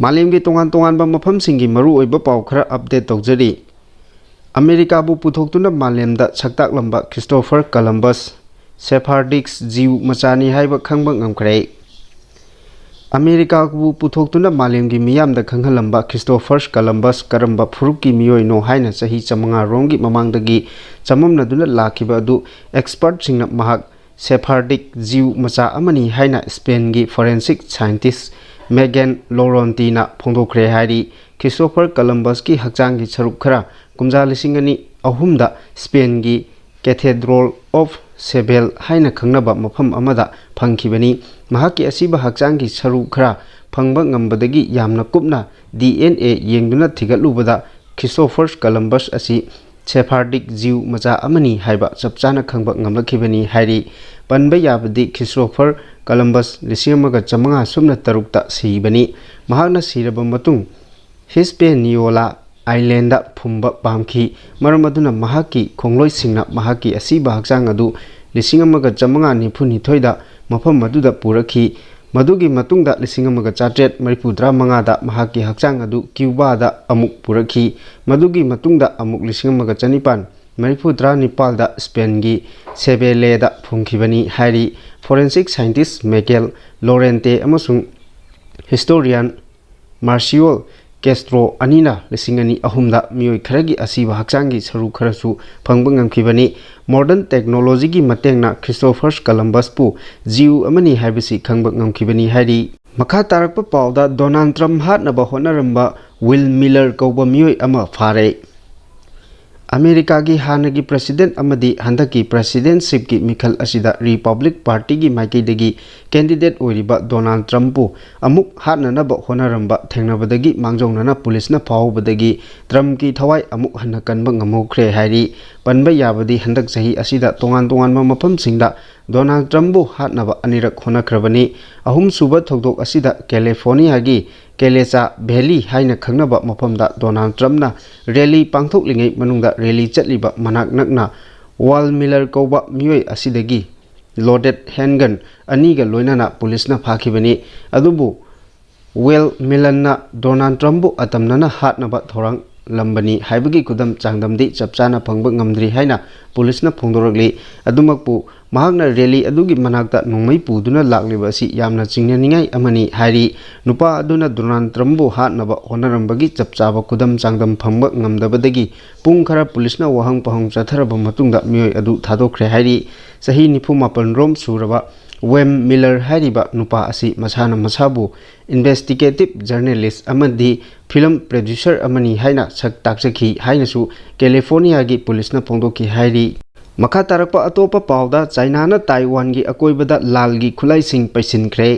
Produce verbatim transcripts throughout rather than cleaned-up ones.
ꯃꯥꯂꯦꯝꯒꯤ ꯇꯣꯉꯥꯟ ꯇꯣꯉꯥꯟꯕ ꯃꯐꯝꯁꯤꯡꯒꯤ ꯃꯔꯨꯑꯣꯏꯕ ꯄꯥꯎ ꯈꯔ ꯑꯞꯗꯦꯠ ꯇꯧꯖꯔꯤ꯫ ꯑꯃꯦꯔꯤꯀꯥꯕꯨ ꯄꯨꯊꯣꯛꯇꯨꯅ ꯃꯥꯂꯦꯝꯗ ꯁꯛꯇꯥꯛꯂꯝꯕ ꯈ꯭ꯔꯤꯁꯇꯣꯐꯔ ꯀꯂꯝꯕꯁ, ꯁꯦꯐꯥꯔꯗꯤꯛ ꯖꯤꯎ ꯃꯆꯥꯅꯤ ꯍꯥꯏꯕ ꯈꯪꯕ ꯉꯝꯈ꯭ꯔꯦ꯫ ꯑꯃꯦꯔꯤꯀꯥꯕꯨ ꯄꯨꯊꯣꯛꯇꯨꯅ ꯃꯥꯂꯦꯝꯒꯤ ꯃꯤꯌꯥꯝꯗ ꯈꯪꯍꯜꯂꯝꯕ ꯈ꯭ꯔꯤꯁꯇꯣꯐꯔ ꯀꯂꯝꯕꯁ ꯀꯔꯝꯕ ꯐꯨꯔꯨꯞꯀꯤ ꯃꯤꯑꯣꯏꯅꯣ ꯍꯥꯏꯅ ꯆꯍꯤ ꯆꯥꯃꯉꯥ ꯔꯣꯝꯒꯤ ꯃꯃꯥꯡꯗꯒꯤ ꯆꯃꯝꯅꯗꯨꯅ ꯂꯥꯛꯈꯤꯕ ꯑꯗꯨ ꯑꯦꯛꯁꯄꯔꯠꯁꯤꯡꯅ ꯃꯍꯥꯛ ꯁꯦꯐꯥꯔꯗꯤꯛ ꯖꯤꯎ ꯃꯆꯥ ꯑꯃꯅꯤ ꯍꯥꯏꯅ ꯏꯁꯄꯦꯟꯒꯤ ꯐꯣꯔꯦꯟꯁꯤꯛ ꯁꯥꯏꯟꯇꯤꯁ ꯃꯦꯒꯦꯟ ꯂꯣꯔꯣꯟꯇꯤꯅ ꯐꯣꯡꯗꯣꯛꯈ꯭ꯔꯦ ꯍꯥꯏꯔꯤ꯫ ꯈ꯭ꯔꯤꯁꯇꯣꯐꯔ ꯀꯂꯝꯕꯁꯀꯤ ꯍꯛꯆꯥꯡꯒꯤ ꯁꯔꯨꯛ ꯈꯔ ꯀꯨꯝꯖꯥ ꯂꯤꯁꯤꯡ ꯑꯅꯤ ꯑꯍꯨꯝꯗ ꯏꯁꯄꯦꯟꯒꯤ ꯀꯦꯊꯦꯗ꯭ꯔꯣꯜ ꯑꯣꯐ ꯁꯦꯕꯦꯜ ꯍꯥꯏꯅ ꯈꯪꯅꯕ ꯃꯐꯝ ꯑꯃꯗ ꯐꯪꯈꯤꯕꯅꯤ꯫ ꯃꯍꯥꯛꯀꯤ ꯑꯁꯤꯕ ꯍꯛꯆꯥꯡꯒꯤ ꯁꯔꯨ ꯈꯔ ꯐꯪꯕ ꯉꯝꯕꯗꯒꯤ ꯌꯥꯝꯅ ꯀꯨꯞꯅ ꯗꯤ ꯑꯦꯟ ꯑꯦ ꯌꯦꯡꯗꯨꯅ ꯊꯤꯒꯠꯂꯨꯕꯗ ꯈ꯭ꯔꯤꯁꯇꯣꯐꯔ ꯀꯂꯝꯕꯁ ꯑꯁꯤ ꯁꯦꯐꯥꯔꯗꯤꯛ ꯖꯤꯎ ꯃꯆꯥ ꯑꯃꯅꯤ ꯍꯥꯏꯕ ꯆꯞ ꯆꯥꯅ ꯈꯪꯕ ꯉꯝꯂꯛꯈꯤꯕꯅꯤ ꯍꯥꯏꯔꯤ꯫ ꯄꯟꯕ ꯌꯥꯕꯗꯤ ꯈ꯭ꯔꯤꯁꯇꯣꯐꯔ ꯀꯂꯝꯕꯁ ꯂꯤꯁꯤꯡ ꯑꯃꯒ ꯆꯥꯃꯉꯥ ꯁꯨꯞꯅ ꯇꯔꯨꯛꯇ ꯁꯤꯕꯅꯤ꯫ ꯃꯍꯥꯛꯅ ꯁꯤꯔꯕ ꯃꯇꯨꯡ ꯍꯤꯁꯄꯦꯅꯤꯌꯣꯂꯥ ꯑꯥꯏꯂꯦꯟꯗ ꯐꯨꯝꯕ ꯄꯥꯝꯈꯤ꯫ ꯃꯔꯝ ꯑꯗꯨꯅ ꯃꯍꯥꯛꯀꯤ ꯈꯣꯡꯂꯣꯏꯁꯤꯡꯅ ꯃꯍꯥꯛꯀꯤ ꯑꯁꯤꯕ ꯍꯛꯆꯥꯡ ꯑꯗꯨ ꯂꯤꯁꯤꯡ ꯑꯃꯒ ꯆꯥꯃꯉꯥ ꯅꯤꯐꯨ ꯅꯤꯊꯣꯏꯗ ꯃꯐꯝ ꯑꯗꯨꯗ ꯄꯨꯔꯛꯈꯤ꯫ ꯃꯗꯨꯒꯤ ꯃꯇꯨꯡꯗ ꯂꯤꯁꯤꯡ ꯑꯃꯒ ꯆꯥꯇ꯭ꯔꯦꯠ ꯃꯔꯤꯐꯨ ꯇꯔꯥ ꯃꯉꯥꯗ ꯃꯍꯥꯛꯀꯤ ꯍꯛꯆꯥꯡ ꯑꯗꯨ ꯀ꯭ꯌꯨꯕꯥꯗ ꯑꯃꯨꯛ ꯄꯨꯔꯛꯈꯤ꯫ ꯃꯗꯨꯒꯤ ꯃꯇꯨꯡꯗ ꯑꯃꯨꯛ ꯂꯤꯁꯤꯡ ꯑꯃꯒ ꯆꯅꯤꯄꯥꯟ ꯃꯔꯤꯐꯨ ꯇꯔꯥ ꯅꯤꯄꯥꯜꯗ ꯏꯁꯄꯦꯟꯒꯤ ꯁꯦꯕꯦꯂꯦꯗ ꯐꯨꯝꯈꯤꯕꯅꯤ ꯍꯥꯏꯔꯤ꯫ ꯐꯣꯔꯦꯟꯁꯤꯛ ꯁꯥꯏꯟꯇꯤꯁ ꯃꯦꯀꯦꯜ ꯂꯣꯔꯦꯟꯇꯦ ꯑꯃꯁꯨꯡ ꯍꯤꯁꯇꯣꯔꯤꯌꯥꯟ ꯃꯥꯔꯁꯤꯌꯣꯜ ꯀꯦꯁꯇ꯭ꯔꯣ ꯑꯅꯤꯅ ꯂꯤꯁꯤꯡ ꯑꯅꯤ ꯑꯍꯨꯝꯗ ꯃꯤꯑꯣꯏ ꯈꯔꯒꯤ ꯑꯁꯤꯕ ꯍꯛꯆꯥꯡꯒꯤ ꯁꯔꯨ ꯈꯔꯁꯨ ꯐꯪꯕ ꯉꯝꯈꯤꯕꯅꯤ꯫ ꯃꯣꯗꯔꯟ ꯇꯦꯛꯅꯣꯂꯣꯖꯤꯒꯤ ꯃꯇꯦꯡꯅ ꯈ꯭ꯔꯤꯁꯇꯣꯐꯔ ꯀꯂꯝꯕꯁꯄꯨ ꯖꯤꯎ ꯑꯃꯅꯤ ꯍꯥꯏꯕꯁꯤ ꯈꯪꯕ ꯉꯝꯈꯤꯕꯅꯤ ꯍꯥꯏꯔꯤ꯫ ꯃꯈꯥ ꯇꯥꯔꯛꯄ ꯄꯥꯎꯗ ꯗꯣꯅꯥꯜꯗ ꯇ꯭ꯔꯝꯞ ꯍꯥꯠꯅꯕ ꯍꯣꯠꯅꯔꯝꯕ ꯋꯤꯜ ꯃꯤꯂꯔ ꯀꯧꯕ ꯃꯤꯑꯣꯏ ꯑꯃ ꯐꯥꯔꯦ꯫ ꯑꯃꯦꯔꯤꯀꯥꯒꯤ ꯍꯥꯟꯅꯒꯤ ꯄ꯭ꯔꯦꯁꯤꯗꯦꯟꯠ ꯑꯃꯗꯤ ꯍꯟꯗꯛꯀꯤ ꯄ꯭ꯔꯦꯁꯤꯗꯦꯟꯠꯁꯤꯞꯀꯤ ꯃꯤꯈꯜ ꯑꯁꯤꯗ ꯔꯤꯄꯕ꯭ꯂꯤꯛ ꯄꯥꯔꯇꯤꯒꯤ ꯃꯥꯏꯀꯩꯗꯒꯤ ꯀꯦꯟꯗꯤꯗꯦꯠ ꯑꯣꯏꯔꯤꯕ ꯗꯣꯅꯥꯜꯗ ꯇ꯭ꯔꯝꯞꯄꯨ ꯑꯃꯨꯛ ꯍꯥꯠꯅꯅꯕ ꯍꯣꯠꯅꯔꯝꯕ ꯊꯦꯡꯅꯕꯗꯒꯤ ꯃꯥꯡꯖꯧꯅꯅ ꯄꯨꯂꯤꯁꯅ ꯐꯥꯍꯧꯕꯗꯒꯤ ꯇ꯭ꯔꯝꯞꯀꯤ ꯊꯋꯥꯏ ꯑꯃꯨꯛ ꯍꯟꯅ ꯀꯟꯕ ꯉꯝꯍꯧꯈ꯭ꯔꯦ ꯍꯥꯏꯔꯤ꯫ ꯄꯟꯕ ꯌꯥꯕꯗꯤ ꯍꯟꯗꯛ ꯆꯍꯤ ꯑꯁꯤꯗ ꯇꯣꯉꯥꯟ ꯇꯣꯉꯥꯟꯕ ꯃꯐꯝꯁꯤꯡꯗ ꯗꯣꯅꯥꯜꯗ ꯇ꯭ꯔꯝꯞꯄꯨ ꯍꯥꯠꯅꯕ ꯑꯅꯤꯔꯛ ꯍꯣꯠꯅꯈ꯭ꯔꯕꯅꯤ꯫ ꯑꯍꯨꯝꯁꯨꯕ ꯊꯧꯗꯣꯛ ꯑꯁꯤꯗ ꯀꯦꯂꯤꯐꯣꯔꯅꯤꯌꯥꯒꯤ ꯀꯦꯂꯦꯆꯥ ꯚꯦꯂꯤ ꯍꯥꯏꯅ ꯈꯪꯅꯕ ꯃꯐꯝꯗ ꯗꯣꯅꯥꯜꯗ ꯇ꯭ꯔꯝꯞꯅ ꯔꯦꯂꯤ ꯄꯥꯡꯊꯣꯛꯂꯤꯉꯩ ꯃꯅꯨꯡꯗ ꯔꯦꯂꯤ ꯆꯠꯂꯤꯕ ꯃꯅꯥꯛ ꯅꯛꯅ ꯋꯥꯜ ꯃꯤꯂꯔ ꯀꯧꯕ ꯃꯤꯑꯣꯏ ꯑꯁꯤꯗꯒꯤ ꯂꯣꯗꯦꯠ ꯍꯦꯟꯒꯟ ꯑꯅꯤꯒ ꯂꯣꯏꯅꯅ ꯄꯨꯂꯤꯁꯅ ꯐꯥꯈꯤꯕꯅꯤ꯫ ꯑꯗꯨꯕꯨ ꯋꯦꯜ ꯃꯤꯂꯟꯅ ꯗꯣꯅꯥꯜꯗ ꯇ꯭ꯔꯝꯞꯕꯨ ꯑꯇꯝꯅꯅ ꯍꯥꯠꯅꯕ ꯊꯧꯔꯥꯡ ꯂꯝꯕꯅꯤ ꯍꯥꯏꯕꯒꯤ ꯈꯨꯗꯝ ꯆꯥꯡꯗꯝꯗꯤ ꯆꯞ ꯆꯥꯅ ꯐꯪꯕ ꯉꯝꯗ꯭ꯔꯤ ꯍꯥꯏꯅ ꯄꯨꯂꯤꯁꯅ ꯐꯣꯡꯗꯣꯔꯛꯂꯤ꯫ ꯑꯗꯨꯃꯛꯄꯨ ꯃꯍꯥꯛꯅ ꯔꯦꯂꯤ ꯑꯗꯨꯒꯤ ꯃꯅꯥꯛꯇ ꯅꯣꯡꯃꯩ ꯄꯨꯗꯨꯅ ꯂꯥꯛꯂꯤꯕ ꯑꯁꯤ ꯌꯥꯝꯅ ꯆꯤꯡꯅꯅꯤꯡꯉꯥꯏ ꯑꯃꯅꯤ ꯍꯥꯏꯔꯤ꯫ ꯅꯨꯄꯥ ꯑꯗꯨꯅ ꯗꯣꯅꯥꯜꯗ ꯇ꯭ꯔꯝꯞꯕꯨ ꯍꯥꯠꯅꯕ ꯍꯣꯠꯅꯔꯝꯕꯒꯤ ꯆꯞ ꯆꯥꯕ ꯈꯨꯗꯝ ꯆꯥꯡꯗꯝ ꯐꯪꯕ ꯉꯝꯗꯕꯗꯒꯤ ꯄꯨꯡ ꯈꯔ ꯄꯨꯂꯤꯁꯅ ꯋꯥꯍꯪ ꯄꯥꯎꯍꯪ ꯆꯠꯊꯔꯕ ꯃꯇꯨꯡꯗ ꯃꯤꯑꯣꯏ ꯑꯗꯨ ꯊꯥꯗꯣꯛꯈ꯭ꯔꯦ ꯍꯥꯏꯔꯤ꯫ ꯆꯍꯤ ꯅꯤꯐꯨ ꯃꯥꯄꯜ ꯔꯣꯝ ꯁꯨꯔꯕ ꯋꯦꯝ ꯃꯤꯂꯔ ꯍꯥꯏꯔꯤꯕ ꯅꯨꯄꯥ ꯑꯁꯤ ꯃꯁꯥꯅ ꯃꯁꯥꯕꯨ investigative journalist ꯑꯃꯗꯤ film producer ꯑꯃꯅꯤ ꯍꯥꯏꯅ ꯁꯛ ꯇꯥꯛꯆꯈꯤ ꯍꯥꯏꯅꯁꯨ ꯀꯦꯂꯤꯐꯣꯔꯅꯤꯌꯥꯒꯤ ꯄꯨꯂꯤꯁꯅ ꯐꯣꯡꯗꯣꯛꯈꯤ ꯍꯥꯏꯔꯤ꯫ ꯃꯈꯥ ꯇꯥꯔꯛꯄ ꯑꯇꯣꯞꯄ ꯄꯥꯎꯗ, ꯆꯥꯏꯅꯥꯅ ꯇꯥꯏꯋꯥꯟꯒꯤ ꯑꯀꯣꯏꯕꯗ ꯂꯥꯜꯒꯤ ꯈꯨꯠꯂꯥꯏꯁꯤꯡ ꯄꯩꯁꯤꯟꯈ꯭ꯔꯦ꯫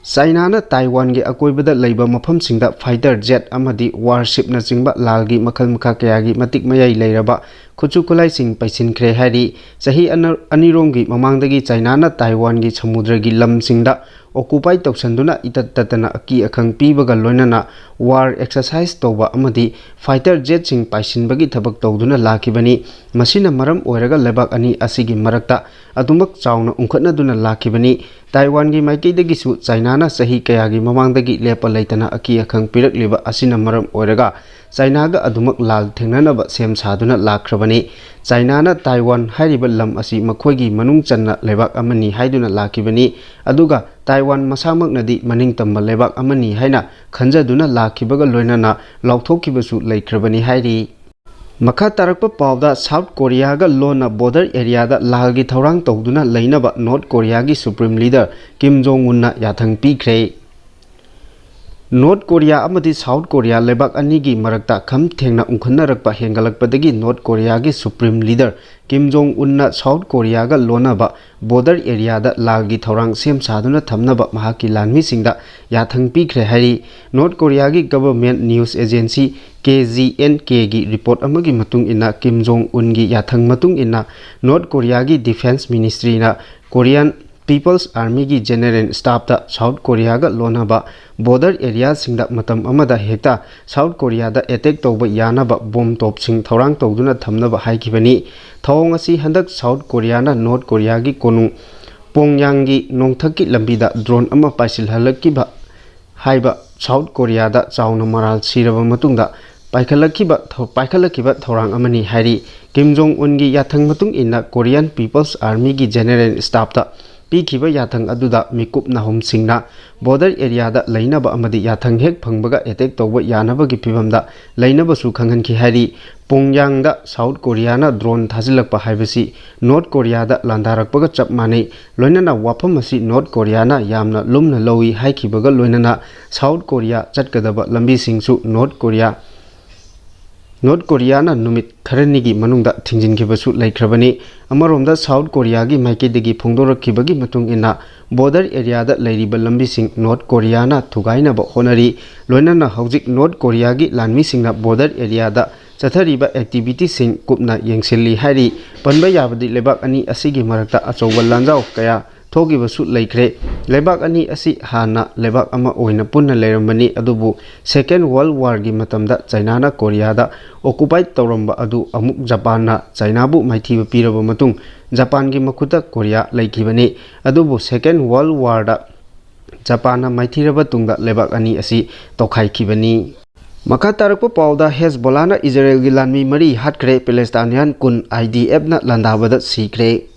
ꯆꯥꯏꯅꯥꯅ ꯇꯥꯏꯋꯥꯟꯒꯤ ꯑꯀꯣꯏꯕꯗ ꯂꯩꯕ ꯃꯐꯝꯁꯤꯡꯗ fighter jet ꯑꯃꯗꯤ warshipꯅꯆꯤꯡꯕ ꯂꯥꯜꯒꯤ ꯃꯈꯜ ꯃꯈꯥ ꯀꯌꯥꯒꯤ ꯃꯇꯤꯛ ꯃꯌꯥꯏ ꯂꯩꯔꯕ ꯈꯨꯠꯁꯨ ꯈꯨꯠꯂꯥꯏꯁꯤꯡ ꯄꯩꯁꯤꯟꯈ꯭ꯔꯦ ꯍꯥꯏꯔꯤ꯫ ꯆꯍꯤ ꯑꯅ-, ꯑꯅꯤꯔꯣꯝꯒꯤ ꯃꯃꯥꯡꯗꯒꯤ ꯆꯥꯏꯅꯥꯅ ꯇꯥꯏꯋꯥꯟꯒꯤ ꯁꯃꯨꯗ꯭ꯔꯒꯤ ꯂꯝꯁꯤꯡꯗ occupy ꯇꯧꯁꯟꯗꯨꯅ ꯏꯇꯠ ꯇꯠꯇꯅ ꯑꯀꯤ ꯑꯈꯪ ꯄꯤꯕꯒ ꯂꯣꯏꯅꯅ war exercise ꯇꯧꯕ ꯑꯃꯗꯤ fighter jetꯁꯤꯡ ꯄꯥꯏꯁꯤꯟꯕꯒꯤ ꯊꯕꯛ ꯇꯧꯗꯨꯅ ꯂꯥꯛꯈꯤꯕꯅꯤ꯫ ꯃꯁꯤꯅ ꯃꯔꯝ ꯑꯣꯏꯔꯒ ꯂꯩꯕꯥꯛ ꯑꯅꯤ ꯑꯁꯤꯒꯤ ꯃꯔꯛꯇ ꯑꯗꯨꯃꯛ ꯆꯥꯎꯅ ꯎꯪꯈꯠꯅꯗꯨꯅ ꯂꯥꯛꯈꯤꯕꯅꯤ꯫ ꯇꯥꯏꯋꯥꯟꯒꯤ ꯃꯥꯏꯀꯩꯗꯒꯤꯁꯨ ꯆꯥꯏꯅꯥꯅ ꯆꯍꯤ ꯀꯌꯥꯒꯤ ꯃꯃꯥꯡꯗꯒꯤ ꯂꯦꯞꯄ ꯂꯩꯇꯅ ꯑꯀꯤ ꯑꯈꯪ ꯄꯤꯔꯛꯂꯤꯕ ꯑꯁꯤꯅ ꯃꯔꯝ ꯑꯣꯏꯔꯒ ꯆꯥꯏꯅꯥꯒ ꯑꯗꯨꯃꯛ ꯂꯥꯜ ꯊꯦꯡꯅꯅꯕ ꯁꯦꯝ ꯁꯥꯗꯨꯅ ꯂꯥꯛꯈ꯭ꯔꯕꯅꯤ꯫ ꯆꯥꯏꯅꯥꯅ ꯇꯥꯏꯋꯥꯟ ꯍꯥꯏꯔꯤꯕ ꯂꯝ ꯑꯁꯤ ꯃꯈꯣꯏꯒꯤ ꯃꯅꯨꯡ ꯆꯟꯅ ꯂꯩꯕꯥꯛ ꯑꯃꯅꯤ ꯍꯥꯏꯗꯨꯅ ꯂꯥꯛꯈꯤꯕꯅꯤ꯫ ꯑꯗꯨꯒ ꯇꯥꯏꯋꯥꯟ ꯃꯁꯥꯃꯛꯅꯗꯤ ꯃꯅꯤꯡꯇꯝꯕ ꯂꯩꯕꯥꯛ ꯑꯃꯅꯤ ꯍꯥꯏꯅ ꯈꯟꯖꯗꯨꯅ ꯂꯥꯛꯈꯤꯕꯒ ꯂꯣꯏꯅꯅ ꯂꯥꯎꯊꯣꯛꯈꯤꯕꯁꯨ ꯂꯩꯈ꯭ꯔꯕꯅꯤ ꯍꯥꯏꯔꯤ꯫ ꯃꯈꯥ ꯇꯥꯔꯛꯄ ꯄꯥꯎꯗ, ꯁꯥꯎꯠ ꯀꯣꯔꯤꯌꯥꯒ ꯂꯣꯟꯅ border areaꯗ ꯂꯥꯜꯒꯤ ꯊꯧꯔꯥꯡ ꯇꯧꯗꯨꯅ ꯂꯩꯅꯕ ꯅꯣꯔꯠ ꯀꯣꯔꯤꯌꯥꯒꯤ Supreme Leader ꯀꯤꯝ ꯖꯣꯡ ꯎꯟꯅ ꯌꯥꯊꯪ ꯄꯤꯈ꯭ꯔꯦ꯫ ꯅꯣꯔꯠ ꯀꯣꯔꯤꯌꯥ ꯑꯃꯗꯤ ꯁꯥꯎꯠ ꯀꯣꯔꯤꯌꯥ ꯂꯩꯕꯥꯛ ꯑꯅꯤꯒꯤ ꯃꯔꯛꯇ ꯈꯝ ꯊꯦꯡꯅ ꯎꯪꯈꯠꯅꯔꯛꯄ ꯍꯦꯟꯒꯠꯂꯛꯄꯗꯒꯤ ꯅꯣꯔꯠ ꯀꯣꯔꯤꯌꯥꯒꯤ Supreme Leader ꯀꯤꯝ ꯖꯣꯡ ꯎꯟꯅ ꯁꯥꯎꯠ ꯀꯣꯔꯤꯌꯥꯒ ꯂꯣꯟꯅꯕ border areaꯗ ꯂꯥꯜꯒꯤ ꯊꯧꯔꯥꯡ ꯁꯦꯝ ꯁꯥꯗꯨꯅ ꯊꯝꯅꯕ ꯃꯍꯥꯛꯀꯤ ꯂꯥꯟꯃꯤꯁꯤꯡꯗ ꯌꯥꯊꯪ ꯄꯤꯈ꯭ꯔꯦ ꯍꯥꯏꯔꯤ꯫ ꯅꯣꯔꯠ ꯀꯣꯔꯤꯌꯥꯒꯤ government news agency KGNKꯒꯤ report ꯑꯃꯒꯤ ꯃꯇꯨꯡ ꯏꯟꯅ, ꯀꯤꯝ ꯖꯣꯡ ꯎꯟꯒꯤ ꯌꯥꯊꯪ ꯃꯇꯨꯡ ꯏꯟꯅ ꯅꯣꯔꯠ ꯀꯣꯔꯤꯌꯥꯒꯤ Defence Ministryꯅ Korean People's Armyꯒꯤ General Staffꯇ ꯁꯥꯎꯠ ꯀꯣꯔꯤꯌꯥꯒ ꯂꯣꯟꯅꯕ border areaꯁꯤꯡꯗ ꯃꯇꯝ ꯑꯃꯗ ꯍꯦꯛꯇ ꯁꯥꯎꯠ ꯀꯣꯔꯤꯌꯥꯗ attack ꯇꯧꯕ ꯌꯥꯅꯕ ꯕꯣꯝ ꯇꯣꯞꯁꯤꯡ ꯊꯧꯔꯥꯡ ꯇꯧꯗꯨꯅ ꯊꯝꯅꯕ ꯍꯥꯏꯈꯤꯕꯅꯤ꯫ ꯊꯧꯑꯣꯡ ꯑꯁꯤ ꯍꯟꯗꯛ ꯁꯥꯎꯠ ꯀꯣꯔꯤꯌꯥꯅ ꯅꯣꯔꯠ ꯀꯣꯔꯤꯌꯥꯒꯤ ꯀꯣꯅꯨꯡ ꯄꯣꯡꯌꯥꯡꯒꯤ ꯅꯣꯡꯊꯛꯀꯤ ꯂꯝꯕꯤꯗ drone ꯑꯃ ꯄꯥꯏꯁꯤꯜꯍꯜꯂꯛꯈꯤꯕ ꯍꯥꯏꯕ ꯁꯥꯎꯠ ꯀꯣꯔꯤꯌꯥꯗ ꯆꯥꯎꯅ ꯃꯔꯥꯜ ꯁꯤꯔꯕ ꯃꯇꯨꯡꯗ ꯄꯥꯏꯈꯠꯂꯛꯈꯤꯕ ꯊꯧ-, ꯄꯥꯏꯈꯠꯂꯛꯈꯤꯕ ꯊꯧꯔꯥꯡ ꯑꯃꯅꯤ ꯍꯥꯏꯔꯤ꯫ ꯀꯤꯝ ꯖꯣꯡ ꯎꯟꯒꯤ ꯌꯥꯊꯪ ꯃꯇꯨꯡ ꯏꯟꯅ ꯀꯣꯔꯤꯌꯥꯟ ꯄꯤꯄꯜꯁ ꯑꯥꯔꯃꯤꯒꯤ ꯖꯦꯅꯦꯔꯦꯜ ꯁ꯭ꯇꯥꯐꯇ ꯄꯤꯈꯤꯕ ꯌꯥꯊꯪ ꯑꯗꯨꯗ ꯃꯤꯀꯨꯞ ꯅꯥꯍꯨꯝꯁꯤꯡꯅ ꯕꯣꯔꯗꯔ ꯑꯦꯔꯤꯌꯥꯗ ꯂꯩꯅꯕ ꯑꯃꯗꯤ ꯌꯥꯊꯪ ꯍꯦꯛ ꯐꯪꯕꯒ ꯑꯦꯇꯦꯛ ꯇꯧꯕ ꯌꯥꯅꯕꯒꯤ ꯐꯤꯕꯝꯗ ꯂꯩꯅꯕꯁꯨ ꯈꯪꯍꯟꯈꯤ ꯍꯥꯏꯔꯤ꯫ ꯄꯣꯡꯌꯥꯡꯗ ꯁꯥꯎꯠ ꯀꯣꯔꯤꯌꯥꯅ ꯗ꯭ꯔꯣꯟ ꯊꯥꯖꯤꯜꯂꯛꯄ ꯍꯥꯏꯕꯁꯤ ꯅꯣꯔꯠ ꯀꯣꯔꯤꯌꯥꯗ ꯂꯥꯟꯗꯥꯔꯛꯄꯒ ꯆꯞ ꯃꯥꯟꯅꯩ꯫ ꯂꯣꯏꯅꯅ ꯋꯥꯐꯝ ꯑꯁꯤ ꯅꯣꯔꯠ ꯀꯣꯔꯤꯌꯥꯅ ꯌꯥꯝꯅ ꯂꯨꯝꯅ ꯂꯧꯏ ꯍꯥꯏꯈꯤꯕꯒ ꯂꯣꯏꯅꯅ ꯁꯥꯎꯠ ꯀꯣꯔꯤꯌꯥ ꯆꯠꯀꯗꯕ ꯂꯝꯕꯤꯁꯤꯡꯁꯨ ꯅꯣꯔꯠ ꯀꯣꯔꯤꯌꯥ, ꯅꯣꯔꯠ ꯀꯣꯔꯤꯌꯥꯅ ꯅꯨꯃꯤꯠ ꯈꯔꯅꯤꯒꯤ ꯃꯅꯨꯡꯗ ꯊꯤꯡꯖꯤꯟꯈꯤꯕꯁꯨ ꯂꯩꯈ꯭ꯔꯕꯅꯤ꯫ ꯑꯃꯔꯣꯝꯗ ꯁꯥꯎꯠ ꯀꯣꯔꯤꯌꯥꯒꯤ ꯃꯥꯏꯀꯩꯗꯒꯤ ꯐꯣꯡꯗꯣꯔꯛꯈꯤꯕꯒꯤ ꯃꯇꯨꯡ ꯏꯟꯅ ꯕꯣꯔꯗꯔ ꯑꯦꯔꯤꯌꯥꯗ ꯂꯩꯔꯤꯕ ꯂꯝꯕꯤꯁꯤꯡ ꯅꯣꯔꯠ ꯀꯣꯔꯤꯌꯥꯅ ꯊꯨꯒꯥꯏꯅꯕ ꯍꯣꯠꯅꯔꯤ꯫ ꯂꯣꯏꯅꯅ ꯍꯧꯖꯤꯛ ꯅꯣꯔꯠ ꯀꯣꯔꯤꯌꯥꯒꯤ ꯂꯥꯟꯃꯤꯁꯤꯡꯅ ꯕꯣꯔꯗꯔ ꯑꯦꯔꯤꯌꯥꯗ ꯆꯠꯊꯔꯤꯕ ꯑꯦꯛꯇꯤꯚꯤꯇꯤꯁꯤꯡ ꯀꯨꯞꯅ ꯌꯦꯡꯁꯤꯜꯂꯤ ꯍꯥꯏꯔꯤ꯫ ꯄꯟꯕ ꯌꯥꯕꯗꯤ ꯂꯩꯕꯥꯛ ꯑꯅꯤ ꯑꯁꯤꯒꯤ ꯃꯔꯛꯇ ꯑꯆꯧꯕ ꯂꯥꯟꯖꯥꯎ ꯀꯌꯥ ꯊꯣꯛꯈꯤꯕꯁꯨ ꯂꯩꯈ꯭ꯔꯦ꯫ ꯂꯩꯕꯥꯛ ꯑꯅꯤ ꯑꯁꯤ ꯍꯥꯟꯅ ꯂꯩꯕꯥꯛ ꯑꯃ ꯑꯣꯏꯅ ꯄꯨꯟꯅ ꯂꯩꯔꯝꯕꯅꯤ, ꯑꯗꯨꯕꯨ ꯁꯦꯀꯦꯟ ꯋꯥꯔꯜ ꯋꯥꯔꯒꯤ ꯃꯇꯝꯗ ꯆꯥꯏꯅꯥꯅ ꯀꯣꯔꯤꯌꯥꯗ ꯑꯣꯀꯨꯄꯥꯏꯠ ꯇꯧꯔꯝꯕ ꯑꯗꯨ ꯑꯃꯨꯛ ꯖꯄꯥꯟꯅ ꯆꯥꯏꯅꯥꯕꯨ ꯃꯥꯏꯊꯤꯕ ꯄꯤꯔꯕ ꯃꯇꯨꯡ ꯖꯄꯥꯟꯒꯤ ꯃꯈꯨꯠꯇ ꯀꯣꯔꯤꯌꯥ ꯂꯩꯈꯤꯕꯅꯤ꯫ ꯑꯗꯨꯕꯨ ꯁꯦꯀꯦꯟ ꯋꯥꯔꯜ ꯋꯥꯔꯗ ꯖꯄꯥꯟꯅ ꯃꯥꯏꯊꯤꯔꯕ ꯇꯨꯡꯗ ꯂꯩꯕꯥꯛ ꯑꯅꯤ ꯑꯁꯤ ꯇꯣꯈꯥꯏꯈꯤꯕꯅꯤ꯫ ꯃꯈꯥ ꯇꯥꯔꯛꯄ ꯄꯥꯎꯗ ꯍꯦꯖꯕꯣꯂꯥꯅ ꯏꯖꯔꯦꯜꯒꯤ ꯂꯥꯟꯃꯤ ꯃꯔꯤ ꯍꯥꯠꯈ꯭ꯔꯦ, ꯄꯦꯂꯦꯁꯇꯥꯏꯅꯤꯌꯥꯟ ꯀꯨꯟ ꯑꯥꯏ ꯗꯤ ꯑꯦꯐꯅ ꯂꯥꯟꯗꯥꯕꯗ ꯁꯤꯈ꯭ꯔꯦ꯫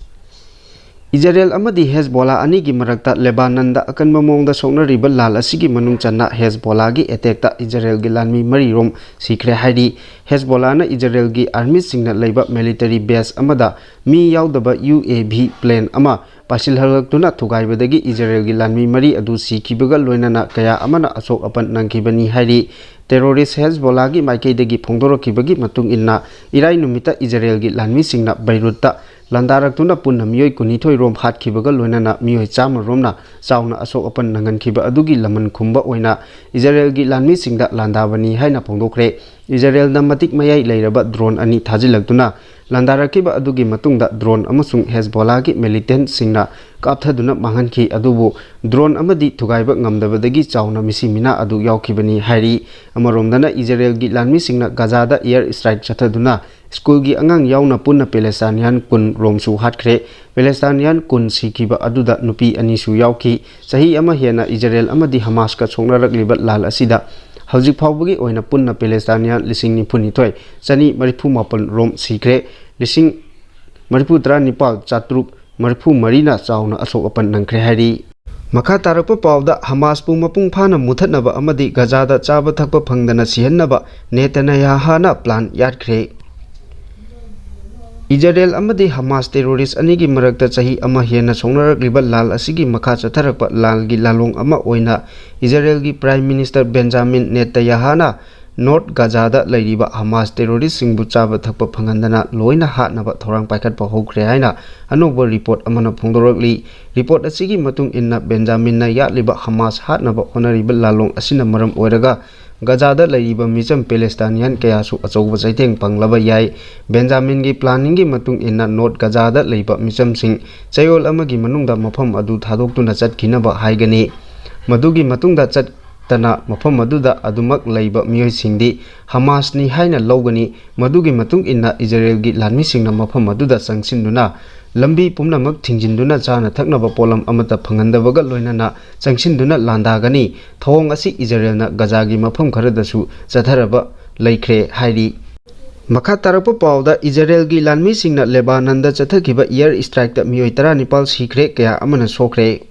ꯏꯖꯔꯦꯜ ꯑꯃꯗꯤ ꯍꯦꯖꯕꯣꯂꯥ ꯑꯅꯤꯒꯤ ꯃꯔꯛꯇ ꯂꯦꯕꯥꯅꯟꯗ ꯑꯀꯟꯕ ꯃꯑꯣꯡꯗ ꯁꯣꯛꯅꯔꯤꯕ ꯂꯥꯜ ꯑꯁꯤꯒꯤ ꯃꯅꯨꯡ ꯆꯟꯅ ꯍꯦꯖꯕꯣꯂꯥꯒꯤ ꯑꯦꯇꯦꯛꯇ ꯏꯖꯔꯦꯜꯒꯤ ꯂꯥꯟꯃꯤ ꯃꯔꯤꯔꯣꯝ ꯁꯤꯈ꯭ꯔꯦ ꯍꯥꯏꯔꯤ꯫ ꯍꯦꯖꯕꯣꯂꯥꯅ ꯏꯖꯔꯦꯜꯒꯤ ꯑꯥꯔꯃꯤꯁꯤꯡꯅ ꯂꯩꯕ ꯃꯤꯂꯤꯇꯔꯤ ꯕꯦꯁ ꯑꯃꯗ ꯃꯤ ꯌꯥꯎꯗꯕ ꯌꯨ ꯑꯦ ꯚꯤ ꯄ꯭ꯂꯦꯟ ꯑꯃ ꯄꯥꯏꯁꯤꯜꯍꯜꯂꯛꯇꯨꯅ ꯊꯨꯒꯥꯏꯕꯗꯒꯤ ꯏꯖꯔꯦꯜꯒꯤ ꯂꯥꯟꯃꯤ ꯃꯔꯤ ꯑꯗꯨ ꯁꯤꯈꯤꯕꯒ ꯂꯣꯏꯅꯅ ꯀꯌꯥ ꯑꯃꯅ ꯑꯁꯣꯛ ꯑꯄꯟ ꯅꯪꯈꯤꯕꯅꯤ ꯍꯥꯏꯔꯤ꯫ ꯇꯦꯔꯣꯔꯤꯁ ꯍꯦꯖꯕꯣꯂꯥꯒꯤ ꯃꯥꯏꯀꯩꯗꯒꯤ ꯐꯣꯡꯗꯣꯔꯛꯈꯤꯕꯒꯤ ꯃꯇꯨꯡ ꯏꯟꯅ ꯏꯔꯥꯏ ꯅꯨꯃꯤꯠꯇ ꯏꯖꯔꯦꯜꯒꯤ ꯂꯥꯟꯃꯤꯁꯤꯡꯅ ꯕꯩꯔꯨꯠꯇ ꯂꯥꯟꯗꯥꯔꯛꯇꯨꯅ ꯄꯨꯟꯅ ꯃꯤꯑꯣꯏ ꯀꯨꯟꯅꯤꯊꯣꯏ ꯔꯣꯝ ꯍꯥꯠꯈꯤꯕꯒ ꯂꯣꯏꯅꯅ ꯃꯤꯑꯣꯏ ꯆꯥꯝꯃ ꯔꯣꯝꯅ ꯆꯥꯎꯅ ꯑꯁꯣꯛ ꯑꯄꯟ ꯅꯪꯍꯟꯈꯤꯕ ꯑꯗꯨꯒꯤ ꯂꯃꯟ ꯈꯨꯝꯕ ꯑꯣꯏꯅ ꯏꯖꯔꯦꯜꯒꯤ ꯂꯥꯟꯃꯤꯁꯤꯡꯗ ꯂꯥꯟꯗꯥꯕꯅꯤ ꯍꯥꯏꯅ ꯐꯣꯡꯗꯣꯛꯈ꯭ꯔꯦ꯫ ꯏꯖꯔꯦꯜꯅ ꯃꯇꯤꯛ ꯃꯌꯥꯏ ꯂꯩꯔꯕ ꯗ꯭ꯔꯣꯟ ꯑꯅꯤ ꯊꯥꯖꯤꯜꯂꯛꯇꯨꯅ ꯂꯥꯟꯗꯥꯔꯛꯈꯤꯕ ꯑꯗꯨꯒꯤ ꯃꯇꯨꯡꯗ ꯗ꯭ꯔꯣꯟ ꯑꯃꯁꯨꯡ ꯍꯦꯖꯕꯣꯂꯥꯒꯤ ꯃꯤꯂꯤꯇꯦꯟꯠꯁꯤꯡꯅ ꯀꯥꯞꯊꯗꯨꯅ ꯃꯥꯡꯍꯟꯈꯤ꯫ ꯑꯗꯨꯕꯨ ꯗ꯭ꯔꯣꯟ ꯑꯃꯗꯤ ꯊꯨꯒꯥꯏꯕ ꯉꯝꯗꯕꯗꯒꯤ ꯆꯥꯎꯅ ꯃꯤꯁꯤ ꯃꯤꯅꯥ ꯑꯗꯨ ꯌꯥꯎꯈꯤꯕꯅꯤ ꯍꯥꯏꯔꯤ꯫ ꯑꯃꯔꯣꯝꯗꯅ ꯏꯖꯔꯦꯜꯒꯤ ꯂꯥꯟꯃꯤꯁꯤꯡꯅ ꯒꯥꯖꯥꯗ ꯑꯦꯌꯔ ꯁ꯭ꯇ꯭ꯔꯥꯏꯛ ꯆꯠꯊꯗꯨꯅ ꯁ꯭ꯀꯨꯜꯒꯤ ꯑꯉꯥꯡ ꯌꯥꯎꯅ ꯄꯨꯟꯅ ꯄꯦꯂꯦꯁꯇꯥꯅꯤꯌꯥꯟ ꯀꯨꯟ ꯔꯣꯝꯁꯨ ꯍꯥꯠꯈ꯭ꯔꯦ꯫ ꯄꯦꯂꯦꯁꯇꯥꯅꯤꯌꯥꯟ ꯀꯨꯟ ꯁꯤꯈꯤꯕ ꯑꯗꯨꯗ ꯅꯨꯄꯤ ꯑꯅꯤꯁꯨ ꯌꯥꯎꯈꯤ꯫ ꯆꯍꯤ ꯑꯃ ꯍꯦꯟꯅ ꯏꯖꯔꯦꯜ ꯑꯃꯗꯤ ꯍꯃꯥꯁꯀ ꯁꯣꯛꯅꯔꯛꯂꯤꯕ ꯂꯥꯜ ꯑꯁꯤꯗ ꯍꯧꯖꯤꯛ ꯐꯥꯎꯕꯒꯤ ꯑꯣꯏꯅ ꯄꯨꯟꯅ ꯄꯦꯂꯦꯁꯇꯥꯅꯤꯌꯥꯟ ꯂꯤꯁꯤꯡ ꯅꯤꯐꯨ ꯅꯤꯊꯣꯏ ꯆꯅꯤ ꯃꯔꯤꯐꯨ ꯃꯥꯄꯟ ꯔꯣꯝ ꯁꯤꯈ꯭ꯔꯦ꯫ ꯂꯤꯁꯤꯡ ꯃꯔꯤꯐꯨ ꯇꯔꯥ ꯅꯤꯄꯥꯜ ꯆꯥꯇ꯭ꯔꯨꯛ ꯃꯔꯤꯐꯨ ꯃꯔꯤꯅ ꯆꯥꯎꯅ ꯑꯁꯣꯛ ꯑꯄꯟ ꯅꯪꯈ꯭ꯔꯦ ꯍꯥꯏꯔꯤ꯫ ꯃꯈꯥ ꯇꯥꯔꯛꯄ ꯄꯥꯎꯗ, ꯍꯃꯥꯁꯄꯨ ꯃꯄꯨꯡ ꯐꯥꯅ ꯃꯨꯊꯠꯅꯕ ꯑꯃꯗꯤ ꯒꯖꯥꯗ ꯆꯥꯕ ꯊꯛꯄ ꯐꯪꯗꯅ ꯁꯤꯍꯟꯅꯕ ꯅꯦꯇꯅꯌꯥꯍꯥꯅ ꯄ꯭ꯂꯥꯟ ꯌꯥꯠꯈ꯭ꯔꯦ꯫ ꯏꯖꯔꯦꯜ ꯑꯃꯗꯤ ꯍꯃꯥꯁ ꯇꯦꯔꯣꯔꯤꯁ ꯑꯅꯤꯒꯤ ꯃꯔꯛꯇ ꯆꯍꯤ ꯑꯃ ꯍꯦꯟꯅ ꯁꯣꯛꯅꯔꯛꯂꯤꯕ ꯂꯥꯜ ꯑꯁꯤꯒꯤ ꯃꯈꯥ ꯆꯠꯊꯔꯛꯄ ꯂꯥꯜꯒꯤ ꯂꯥꯂꯣꯡ ꯑꯃ ꯑꯣꯏꯅ ꯏꯖꯔꯦꯜꯒꯤ ꯄ꯭ꯔꯥꯏꯝ ꯃꯤꯅꯤꯁꯇꯔ ꯕꯦꯟꯖꯥꯃꯤꯟ ꯅꯦꯇꯌꯥꯍꯥꯅ ꯅꯣꯔꯠ ꯒꯖꯥꯗ ꯂꯩꯔꯤꯕ ꯍꯃꯥꯁ ꯇꯦꯔꯣꯔꯤꯁꯁꯤꯡꯕꯨ ꯆꯥꯕ ꯊꯛꯄ ꯐꯪꯍꯟꯗꯅ ꯂꯣꯏꯅ ꯍꯥꯠꯅꯕ ꯊꯧꯔꯥꯡ ꯄꯥꯏꯈꯠꯄ ꯍꯧꯈ꯭ꯔꯦ ꯍꯥꯏꯅ ꯑꯅꯧꯕ ꯔꯤꯄꯣꯔꯠ ꯑꯃꯅ ꯐꯣꯡꯗꯣꯔꯛꯂꯤ꯫ ꯔꯤꯄꯣꯔꯠ ꯑꯁꯤꯒꯤ ꯃꯇꯨꯡ ꯏꯟꯅ, ꯕꯦꯟꯖꯥꯃꯤꯟꯅ ꯌꯥꯠꯂꯤꯕ ꯍꯃꯥꯁ ꯍꯥꯠꯅꯕ ꯍꯣꯠꯅꯔꯤꯕ ꯂꯥꯂꯣꯡ ꯑꯁꯤꯅ ꯃꯔꯝ ꯑꯣꯏꯔꯒ ꯒꯖꯥꯗ ꯂꯩꯔꯤꯕ ꯃꯤꯆꯝ ꯄꯦꯂꯦꯁꯇꯥꯅꯤꯌꯥꯟ ꯀꯌꯥꯁꯨ ꯑꯆꯧꯕ ꯆꯩꯊꯦꯡ ꯐꯪꯂꯕ ꯌꯥꯏ꯫ ꯕꯦꯟꯖꯥꯃꯤꯟꯒꯤ ꯄ꯭ꯂꯥꯅꯤꯡꯒꯤ ꯃꯇꯨꯡ ꯏꯟꯅ, ꯅꯣꯔꯠ ꯒꯖꯥꯗ ꯂꯩꯕ ꯃꯤꯆꯝꯁꯤꯡ ꯆꯌꯣꯜ ꯑꯃꯒꯤ ꯃꯅꯨꯡꯗ ꯃꯐꯝ ꯑꯗꯨ ꯊꯥꯗꯣꯛꯇꯨꯅ ꯆꯠꯈꯤꯅꯕ ꯍꯥꯏꯒꯅꯤ꯫ ꯃꯗꯨꯒꯤ ꯃꯇꯨꯡꯗ ꯆꯠꯇꯅ ꯃꯐꯝ ꯑꯗꯨꯗ ꯑꯗꯨꯃꯛ ꯂꯩꯕ ꯃꯤꯑꯣꯏꯁꯤꯡꯗꯤ ꯍꯃꯥꯁꯅꯤ ꯍꯥꯏꯅ ꯂꯧꯒꯅꯤ꯫ ꯃꯗꯨꯒꯤ ꯃꯇꯨꯡ ꯏꯟꯅ ꯏꯖꯔꯦꯜꯒꯤ ꯂꯥꯟꯃꯤꯁꯤꯡꯅ ꯃꯐꯝ ꯑꯗꯨꯗ ꯆꯪꯁꯤꯟꯗꯨꯅ ꯂꯝꯕꯤ ꯄꯨꯝꯅꯃꯛ ꯊꯤꯡꯖꯤꯟꯗꯨꯅ ꯆꯥꯅ ꯊꯛꯅꯕ ꯄꯣꯠꯂꯝ ꯑꯃꯠꯇ ꯐꯪꯍꯟꯗꯕꯒ ꯂꯣꯏꯅꯅ ꯆꯪꯁꯤꯟꯗꯨꯅ ꯂꯥꯟꯗꯥꯒꯅꯤ꯫ ꯊꯧꯑꯣꯡ ꯑꯁꯤ ꯏꯖꯔꯦꯜꯅ ꯒꯖꯥꯒꯤ ꯃꯐꯝ ꯈꯔꯗꯁꯨ ꯆꯠꯊꯔꯕ ꯂꯩꯈ꯭ꯔꯦ ꯍꯥꯏꯔꯤ꯫ ꯃꯈꯥ ꯇꯥꯔꯛꯄ ꯄꯥꯎꯗ, ꯏꯖꯔꯦꯜꯒꯤ ꯂꯥꯟꯃꯤꯁꯤꯡꯅ ꯂꯦꯕꯥꯅꯟꯗ ꯆꯠꯊꯈꯤꯕ ꯏꯌꯔ ꯏꯁꯇ꯭ꯔꯥꯏꯛꯇ ꯃꯤꯑꯣꯏ ꯇꯔꯥꯅꯤꯄꯥꯜ ꯁꯤꯈ꯭ꯔꯦ, ꯀꯌꯥ ꯑꯃꯅ ꯁꯣꯛꯈ꯭ꯔꯦ꯫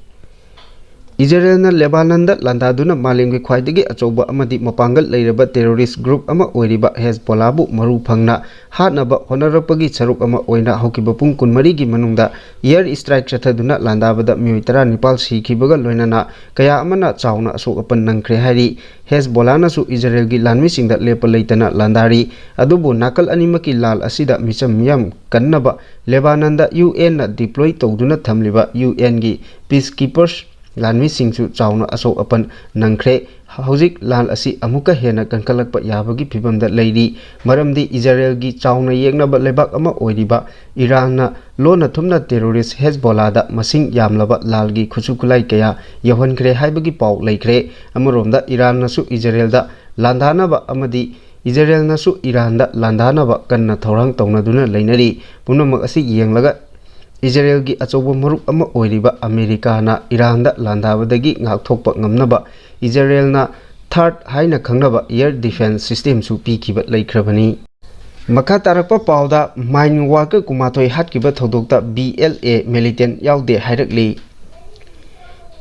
ꯏꯖꯔꯦꯜꯅ ꯂꯦꯕꯥꯅꯟꯗ ꯂꯥꯟꯗꯥꯗꯨꯅ ꯃꯥꯂꯦꯝꯒꯤ ꯈ꯭ꯋꯥꯏꯗꯒꯤ ꯑꯆꯧꯕ ꯑꯃꯗꯤ ꯃꯄꯥꯡꯒꯜ ꯂꯩꯔꯕ ꯇꯦꯔꯣꯔꯤꯁ ꯒ꯭ꯔꯨꯞ ꯑꯃ ꯑꯣꯏꯔꯤꯕ ꯍꯦꯖꯕꯣꯂꯥꯕꯨ ꯃꯔꯨ ꯐꯪꯅ ꯍꯥꯠꯅꯕ ꯍꯣꯠꯅꯔꯛꯄꯒꯤ ꯁꯔꯨꯛ ꯑꯃ ꯑꯣꯏꯅ ꯍꯧꯈꯤꯕ ꯄꯨꯡ ꯀꯨꯟꯃꯔꯤꯒꯤ ꯃꯅꯨꯡꯗ ꯏꯌꯔ ꯏꯁꯇ꯭ꯔꯥꯏꯛ ꯆꯠꯊꯗꯨꯅ ꯂꯥꯟꯗꯥꯕꯗ ꯃꯤꯑꯣꯏ ꯇꯔꯥꯅꯤꯄꯥꯜ ꯁꯤꯈꯤꯕꯒ ꯂꯣꯏꯅꯅ ꯀꯌꯥ ꯑꯃꯅ ꯆꯥꯎꯅ ꯑꯁꯣꯛ ꯑꯄꯟ ꯅꯪꯈ꯭ꯔꯦ ꯍꯥꯏꯔꯤ꯫ ꯍꯦꯖꯕꯣꯂꯥꯅꯁꯨ ꯏꯖꯔꯦꯜꯒꯤ ꯂꯥꯟꯃꯤꯁꯤꯡꯗ ꯂꯦꯞꯄ ꯂꯩꯇꯅ ꯂꯥꯟꯗꯥꯔꯤ꯫ ꯑꯗꯨꯕꯨ ꯅꯥꯀꯜ ꯑꯅꯤꯃꯛꯀꯤ ꯂꯥꯜ ꯑꯁꯤꯗ ꯃꯤꯆꯝ ꯃꯤꯌꯥꯝ ꯀꯟꯅꯕ ꯂꯦꯕꯥꯅꯟꯗ ꯌꯨ ꯑꯦꯟꯅ ꯗꯤꯄ꯭ꯂꯣꯏ ꯇꯧꯗꯨꯅ ꯊꯝꯂꯤꯕ ꯌꯨ ꯑꯦꯟꯒꯤ ꯄꯤꯁ ꯀꯤꯄꯔꯁ ꯂꯥꯟꯃꯤꯁꯤꯡꯁꯨ ꯆꯥꯎꯅ ꯑꯁꯣꯛ ꯑꯄꯟ ꯅꯪꯈ꯭ꯔꯦ꯫ ꯍꯧꯖꯤꯛ ꯂꯥꯟ ꯑꯁꯤ ꯑꯃꯨꯛꯀ ꯍꯦꯟꯅ ꯀꯟꯈꯠꯂꯛꯄ ꯌꯥꯕꯒꯤ ꯐꯤꯚꯝꯗ ꯂꯩꯔꯤ, ꯃꯔꯝꯗꯤ ꯏꯖꯔꯦꯜꯒꯤ ꯆꯥꯎꯅ ꯌꯦꯛꯅꯕ ꯂꯩꯕꯥꯛ ꯑꯃ ꯑꯣꯏꯔꯤꯕ ꯏꯔꯥꯟꯅ ꯂꯣꯟꯅ ꯊꯨꯞꯅ ꯇꯦꯔꯣꯔꯤꯁ ꯍꯦꯖꯕꯣꯂꯥꯗ ꯃꯁꯤꯡ ꯌꯥꯝꯂꯕ ꯂꯥꯜꯒꯤ ꯈꯨꯠꯁꯨ ꯈꯨꯠꯂꯥꯏ ꯀꯌꯥ ꯌꯧꯍꯟꯈ꯭ꯔꯦ ꯍꯥꯏꯕꯒꯤ ꯄꯥꯎ ꯂꯩꯈ꯭ꯔꯦ꯫ ꯑꯃꯔꯣꯝꯗ ꯏꯔꯥꯟꯅꯁꯨ ꯏꯖꯔꯦꯜꯗ ꯂꯥꯟꯗꯥꯅꯕ ꯑꯃꯗꯤ ꯏꯖꯔꯦꯜꯅꯁꯨ ꯏꯔꯥꯟꯗ ꯂꯥꯟꯗꯥꯅꯕ ꯀꯟꯅ ꯊꯧꯔꯥꯡ ꯇꯧꯅꯗꯨꯅ ꯂꯩꯅꯔꯤ꯫ ꯄꯨꯝꯅꯃꯛ ꯑꯁꯤ ꯌꯦꯡꯂꯒ ꯏꯖꯔꯦꯜꯒꯤ ꯑꯆꯧꯕ ꯃꯔꯨꯞ ꯑꯃ ꯑꯣꯏꯔꯤꯕ ꯑꯃꯦꯔꯤꯀꯥꯅ ꯏꯔꯥꯟꯗ ꯂꯥꯟꯗꯥꯕꯗꯒꯤ ꯉꯥꯛꯊꯣꯛꯄ ꯉꯝꯅꯕ ꯏꯖꯔꯦꯜꯅ ꯊꯥꯔꯠ ꯍꯥꯏꯅ ꯈꯪꯅꯕ ꯑꯦꯌꯔ ꯗꯤꯐꯦꯟꯁ ꯁꯤꯁꯇꯦꯝꯁꯨ ꯄꯤꯈꯤꯕ ꯂꯩꯈ꯭ꯔꯕꯅꯤ꯫ ꯃꯈꯥ ꯇꯥꯔꯛꯄ ꯄꯥꯎꯗ, ꯃꯥꯏꯟ ꯋꯥꯔꯀꯔ ꯀꯨꯟꯃꯥꯊꯣꯏ ꯍꯥꯠꯈꯤꯕ ꯊꯧꯗꯣꯛꯇ ꯕꯤ ꯑꯦꯜ ꯑꯦ ꯃꯤꯂꯤꯇꯦꯟ ꯌꯥꯎꯗꯦ ꯍꯥꯏꯔꯛꯂꯤ꯫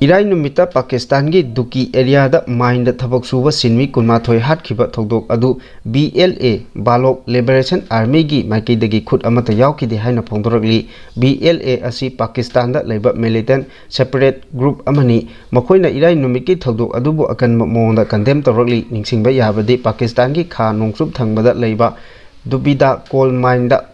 ꯏꯔꯥꯏ ꯅꯨꯃꯤꯠꯇ ꯄꯥꯀꯤꯁꯇꯥꯟꯒꯤ ꯗꯨꯀꯤ ꯑꯦꯔꯤꯌꯥꯗ ꯃꯥꯏꯟꯗ ꯊꯕꯛ ꯁꯨꯕ ꯁꯤꯟꯃꯤ ꯀꯨꯟꯃꯥꯊꯣꯏ ꯍꯥꯠꯈꯤꯕ ꯊꯧꯗꯣꯛ ꯑꯗꯨ ꯕꯤ ꯑꯦꯜ ꯑꯦ, ꯕꯥꯂꯣꯛ ꯂꯤꯕꯔꯦꯁꯟ ꯑꯥꯔꯃꯤꯒꯤ ꯃꯥꯏꯀꯩꯗꯒꯤ ꯈꯨꯠ ꯑꯃꯠꯇ ꯌꯥꯎꯈꯤꯗꯦ ꯍꯥꯏꯅ ꯐꯣꯡꯗꯣꯔꯛꯂꯤ꯫ ꯕꯤ ꯑꯦꯜ ꯑꯦ ꯑꯁꯤ ꯄꯥꯀꯤꯁꯇꯥꯟꯗ ꯂꯩꯕ ꯃꯤꯂꯤꯇꯦꯟ ꯁꯦꯄꯔꯦꯠ ꯒ꯭ꯔꯨꯞ ꯑꯃꯅꯤ꯫ ꯃꯈꯣꯏꯅ ꯏꯔꯥꯏ ꯅꯨꯃꯤꯠꯀꯤ ꯊꯧꯗꯣꯛ ꯑꯗꯨꯕꯨ ꯑꯀꯟꯕ ꯃꯑꯣꯡꯗ ꯀꯟꯗꯦꯝ ꯇꯧꯔꯛꯂꯤ꯫ ꯅꯤꯡꯁꯤꯡꯕ ꯌꯥꯕꯗꯤ, ꯄꯥꯀꯤꯁꯇꯥꯟꯒꯤ ꯈꯥ ꯅꯣꯡꯆꯨꯞ ꯊꯪꯕꯗ ꯂꯩꯕ ꯗꯨꯕꯤꯗꯥ ꯀꯣꯜ ꯃꯥꯏꯟꯗ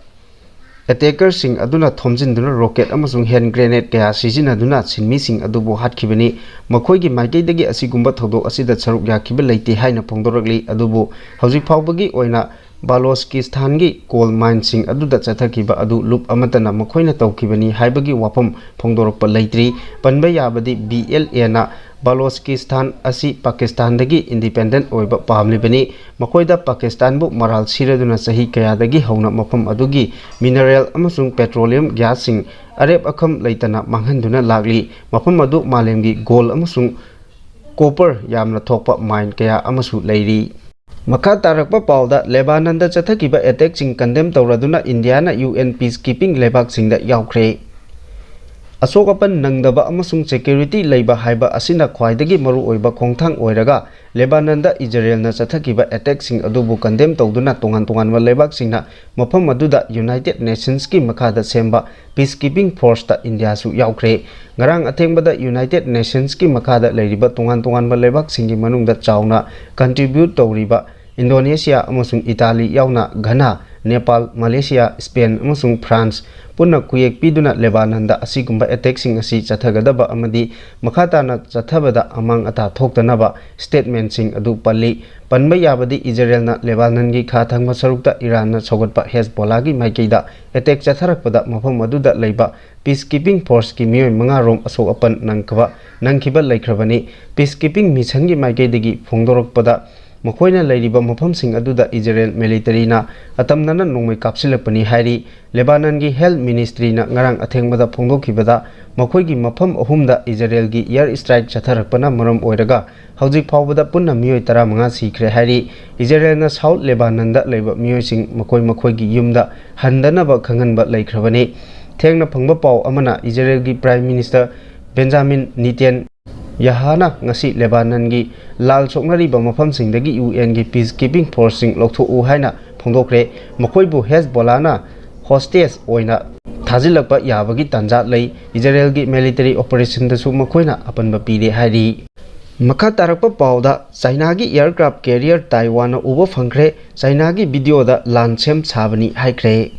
ꯑꯦꯇꯦꯀꯔꯁꯤꯡ ꯑꯗꯨꯅ ꯊꯣꯝꯖꯤꯟꯗꯨꯅ ꯔꯣꯀꯦꯠ ꯑꯃꯁꯨꯡ ꯍꯦꯟ ꯒ꯭ꯔꯦꯅꯦꯗ ꯀꯌꯥ ꯁꯤꯖꯤꯟꯅꯗꯨꯅ ꯁꯤꯟꯃꯤꯁꯤꯡ ꯑꯗꯨꯕꯨ ꯍꯥꯠꯈꯤꯕꯅꯤ꯫ ꯃꯈꯣꯏꯒꯤ ꯃꯥꯏꯀꯩꯗꯒꯤ ꯑꯁꯤꯒꯨꯝꯕ ꯊꯧꯗꯣꯛ ꯑꯁꯤꯗ ꯁꯔꯨꯛ ꯌꯥꯈꯤꯕ ꯂꯩꯇꯦ ꯍꯥꯏꯅ ꯐꯣꯡꯗꯣꯔꯛꯂꯤ꯫ ꯑꯗꯨꯕꯨ ꯍꯧꯖꯤꯛ ꯐꯥꯎꯕꯒꯤ ꯑꯣꯏꯅ ꯕꯥꯂꯣꯆꯀꯤꯁꯇꯥꯟꯒꯤ ꯀꯣꯜ ꯃꯥꯏꯟꯁꯤꯡ ꯑꯗꯨꯗ ꯆꯠꯊꯈꯤꯕ ꯑꯗꯨ ꯂꯨꯞ ꯑꯃꯠꯇꯅ ꯃꯈꯣꯏꯅ ꯇꯧꯈꯤꯕꯅꯤ ꯍꯥꯏꯕꯒꯤ ꯋꯥꯐꯝ ꯐꯣꯡꯗꯣꯔꯛꯄ ꯂꯩꯇ꯭ꯔꯤ꯫ ꯄꯟꯕ ꯌꯥꯕꯗꯤ, ꯕꯤ ꯑꯦꯜ ꯑꯦꯅ ꯕꯥꯂꯣꯆꯀꯤꯁꯇꯥꯟ ꯑꯁꯤ ꯄꯥꯀꯤꯁꯇꯥꯟꯗꯒꯤ ꯏꯟꯗꯤꯄꯦꯟꯗꯦꯟ ꯑꯣꯏꯕ ꯄꯥꯝꯂꯤꯕꯅꯤ꯫ ꯃꯈꯣꯏꯗ ꯄꯥꯀꯤꯁꯇꯥꯟꯕꯨ ꯃꯔꯥꯜ ꯁꯤꯔꯗꯨꯅ ꯆꯍꯤ ꯀꯌꯥꯗꯒꯤ ꯍꯧꯅ ꯃꯐꯝ ꯑꯗꯨꯒꯤ ꯃꯤꯅꯔꯦꯜ ꯑꯃꯁꯨꯡ ꯄꯦꯇ꯭ꯔꯣꯂꯤꯌꯝ ꯒ꯭ꯌꯥꯁꯁꯤꯡ ꯑꯔꯦꯞ ꯑꯈꯝ ꯂꯩꯇꯅ ꯃꯥꯡꯍꯟꯗꯨꯅ ꯂꯥꯛꯂꯤ꯫ ꯃꯐꯝ ꯑꯗꯨ ꯃꯥꯂꯦꯝꯒꯤ ꯒꯣꯜ ꯑꯃꯁꯨꯡ ꯀꯣꯄꯔ ꯌꯥꯝꯅ ꯊꯣꯛꯄ ꯃꯥꯏꯟ ꯀꯌꯥ ꯑꯃꯁꯨ ꯂꯩꯔꯤ꯫ ꯃꯈꯥ ꯇꯥꯔꯛꯄ ꯄꯥꯎꯗ, ꯂꯦꯕꯥꯅꯟꯗ ꯆꯠꯊꯈꯤꯕ ꯑꯦꯇꯦꯛꯁꯤꯡ ꯀꯟꯗꯦꯝ ꯇꯧꯔꯗꯨꯅ ꯏꯟꯗꯤꯌꯥꯅ ꯌꯨ ꯑꯦꯟ ꯄꯤꯁ ꯀꯤꯄꯤꯡ ꯂꯩꯕꯥꯛꯁꯤꯡꯗ ꯌꯥꯎꯈ꯭ꯔꯦ꯫ ꯑꯁꯣꯛ ꯑꯄꯟ ꯅꯪꯗꯕ ꯑꯃꯁꯨꯡ ꯁꯦꯀ꯭ꯌꯨꯔꯤꯇꯤ ꯂꯩꯕ ꯍꯥꯏꯕ ꯑꯁꯤꯅ ꯈ꯭ꯋꯥꯏꯗꯒꯤ ꯃꯔꯨꯑꯣꯏꯕ ꯈꯣꯡꯊꯥꯡ ꯑꯣꯏꯔꯒ, ꯂꯦꯕꯥꯅꯟꯗ ꯏꯖꯔꯦꯜꯅ ꯆꯠꯊꯈꯤꯕ ꯑꯦꯇꯦꯛꯁꯤꯡ ꯑꯗꯨꯕꯨ ꯀꯟꯗꯦꯝ ꯇꯧꯗꯨꯅ ꯇꯣꯉꯥꯟ ꯇꯣꯉꯥꯟꯕ ꯂꯩꯕꯥꯛꯁꯤꯡꯅ ꯃꯐꯝ ꯑꯗꯨꯗ ꯌꯨꯅꯥꯏꯇꯦꯗ ꯅꯦꯁꯟꯁꯀꯤ ꯃꯈꯥꯗ ꯁꯦꯝꯕ ꯄꯤꯁ ꯀꯤꯄꯤꯡ ꯐꯣꯔꯁꯇ ꯏꯟꯗꯤꯌꯥꯁꯨ ꯌꯥꯎꯈ꯭ꯔꯦ꯫ ꯉꯔꯥꯡ ꯑꯊꯦꯡꯕꯗ ꯌꯨꯅꯥꯏꯇꯦꯗ ꯅꯦꯁꯟꯁꯀꯤ ꯃꯈꯥꯗ ꯂꯩꯔꯤꯕ ꯇꯣꯉꯥꯟ ꯇꯣꯉꯥꯟꯕ ꯂꯩꯕꯥꯛꯁꯤꯡꯒꯤ ꯃꯅꯨꯡꯗ ꯆꯥꯎꯅ ꯀꯟꯇ꯭ꯔꯤꯕ꯭ꯌꯨꯠ ꯇꯧꯔꯤꯕ ꯏꯟꯗꯣꯅꯦꯁꯤꯌꯥ ꯑꯃꯁꯨꯡ ꯏꯇꯥꯂꯤ ꯌꯥꯎꯅ ꯘꯅꯥ, ꯅꯦꯄꯥꯜ, ꯃꯂꯦꯁꯤꯌꯥ, ꯁ꯭ꯄꯦꯟ ꯑꯃꯁꯨꯡ ꯐ꯭ꯔꯥꯟꯁ ꯄꯨꯟꯅ ꯈꯨꯌꯦꯛ ꯄꯤꯗꯨꯅ ꯂꯦꯕꯥꯅꯟꯗ ꯑꯁꯤꯒꯨꯝꯕ ꯑꯦꯇꯦꯛꯁꯤꯡ ꯑꯁꯤ ꯆꯠꯊꯒꯗꯕ ꯑꯃꯗꯤ ꯃꯈꯥ ꯇꯥꯅ ꯆꯠꯊꯕꯗ ꯑꯃꯥꯡ ꯑꯇꯥ ꯊꯣꯛꯇꯅꯕ ꯁ꯭ꯇꯦꯠꯃꯦꯟꯠꯁꯤꯡ ꯑꯗꯨ ꯄꯜꯂꯤ꯫ ꯄꯟꯕ ꯌꯥꯕꯗꯤ, ꯏꯖꯔꯦꯜꯅ ꯂꯦꯕꯥꯅꯟꯒꯤ ꯈꯥ ꯊꯪꯕ ꯁꯔꯨꯛꯇ ꯏꯔꯥꯟꯅ ꯁꯧꯒꯠꯄ ꯍꯦꯖꯕꯣꯂꯥꯒꯤ ꯃꯥꯏꯀꯩꯗ ꯑꯦꯇꯦꯛ ꯆꯠꯊꯔꯛꯄꯗ ꯃꯐꯝ ꯑꯗꯨꯗ ꯂꯩꯕ ꯄꯤꯁ ꯀꯤꯄꯤꯡ ꯐꯣꯔꯁꯀꯤ ꯃꯤꯑꯣꯏ ꯃꯉꯥ ꯔꯣꯝ ꯑꯁꯣꯛ ꯑꯄꯟ ꯅꯪꯈꯤꯕ, ꯅꯪꯈꯤꯕ ꯂꯩꯈ꯭ꯔꯕꯅꯤ꯫ ꯄꯤꯁ ꯀꯤꯄꯤꯡ ꯃꯤꯁꯟꯒꯤ ꯃꯥꯏꯀꯩꯗꯒꯤ ꯐꯣꯡꯗꯣꯔꯛꯄꯗ, ꯃꯈꯣꯏꯅ ꯂꯩꯔꯤꯕ ꯃꯐꯝꯁꯤꯡ ꯑꯗꯨꯗ ꯏꯖꯔꯦꯜ ꯃꯤꯂꯤꯇꯔꯤꯅ ꯑꯇꯝꯅꯅ ꯅꯣꯡꯃꯩ ꯀꯥꯞꯁꯤꯜꯂꯛꯄꯅꯤ ꯍꯥꯏꯔꯤ꯫ ꯂꯦꯕꯥꯅꯟꯒꯤ ꯍꯦꯜꯊ ꯃꯤꯅꯤꯁꯇ꯭ꯔꯤꯅ ꯉꯔꯥꯡ ꯑꯊꯦꯡꯕꯗ ꯐꯣꯡꯗꯣꯛꯈꯤꯕꯗ, ꯃꯈꯣꯏꯒꯤ ꯃꯐꯝ ꯑꯍꯨꯝꯗ ꯏꯖꯔꯦꯜꯒꯤ ꯑꯦꯌꯔ ꯁ꯭ꯇ꯭ꯔꯥꯏꯛ ꯆꯠꯊꯔꯛꯄꯅ ꯃꯔꯝ ꯑꯣꯏꯔꯒ ꯍꯧꯖꯤꯛ ꯐꯥꯎꯕꯗ ꯄꯨꯟꯅ ꯃꯤꯑꯣꯏ ꯇꯔꯥꯃꯉꯥ ꯁꯤꯈ꯭ꯔꯦ ꯍꯥꯏꯔꯤ꯫ ꯏꯖꯔꯦꯜꯅ ꯁꯥꯎꯊ ꯂꯦꯕꯥꯅꯟꯗ ꯂꯩꯕ ꯃꯤꯑꯣꯏꯁꯤꯡ ꯃꯈꯣꯏ ꯃꯈꯣꯏꯒꯤ ꯌꯨꯝꯗ ꯍꯟꯗꯅꯕ ꯈꯪꯍꯟꯕ ꯂꯩꯈ꯭ꯔꯕꯅꯤ꯫ ꯊꯦꯡꯅ ꯐꯪꯕ ꯄꯥꯎ ꯑꯃꯅ ꯏꯖꯔꯦꯜꯒꯤ ꯄ꯭ꯔꯥꯏꯝ ꯃꯤꯅꯤꯁꯇꯔ ꯕꯦꯟꯖꯥꯃꯤꯟ ꯅꯤꯇꯦꯟ ꯌꯥꯍꯥꯅ ꯉꯁꯤ ꯂꯦꯕꯥꯅꯟꯒꯤ ꯂꯥꯜ ꯁꯣꯛꯅꯔꯤꯕ ꯃꯐꯝꯁꯤꯡꯗꯒꯤ ꯌꯨ ꯑꯦꯟꯒꯤ ꯄꯤꯁ ꯀꯤꯄꯤꯡ ꯐꯣꯔꯁꯁꯤꯡ ꯂꯧꯊꯣꯛꯎ ꯍꯥꯏꯅ ꯐꯣꯡꯗꯣꯛꯈ꯭ꯔꯦ꯫ ꯃꯈꯣꯏꯕꯨ ꯍꯦꯖꯕꯣꯂꯥꯅ ꯍꯣꯁꯇꯦꯖ ꯑꯣꯏꯅ ꯊꯥꯖꯤꯜꯂꯛꯄ ꯌꯥꯕꯒꯤ ꯇꯥꯟꯖꯥ ꯂꯩ꯫ ꯏꯖꯔꯦꯜꯒꯤ ꯃꯤꯂꯤꯇꯔꯤ ꯑꯣꯄꯔꯦꯁꯟꯗꯁꯨ ꯃꯈꯣꯏꯅ ꯑꯄꯟꯕ ꯄꯤꯔꯦ ꯍꯥꯏꯔꯤ꯫ ꯃꯈꯥ ꯇꯥꯔꯛꯄ ꯄꯥꯎꯗ, ꯆꯥꯏꯅꯥꯒꯤ ꯑꯦꯌꯔꯀ꯭ꯔꯥꯐ ꯀꯦꯔꯤꯌꯔ ꯇꯥꯏꯋꯥꯟꯅ ꯎꯕ ꯐꯪꯈ꯭ꯔꯦ꯫ ꯆꯥꯏꯅꯥꯒꯤ ꯚꯤꯗꯤꯑꯣꯗ ꯂꯥꯟ ꯁꯦꯝ ꯁꯥꯕꯅꯤ ꯍꯥꯏꯈ꯭ꯔꯦ꯫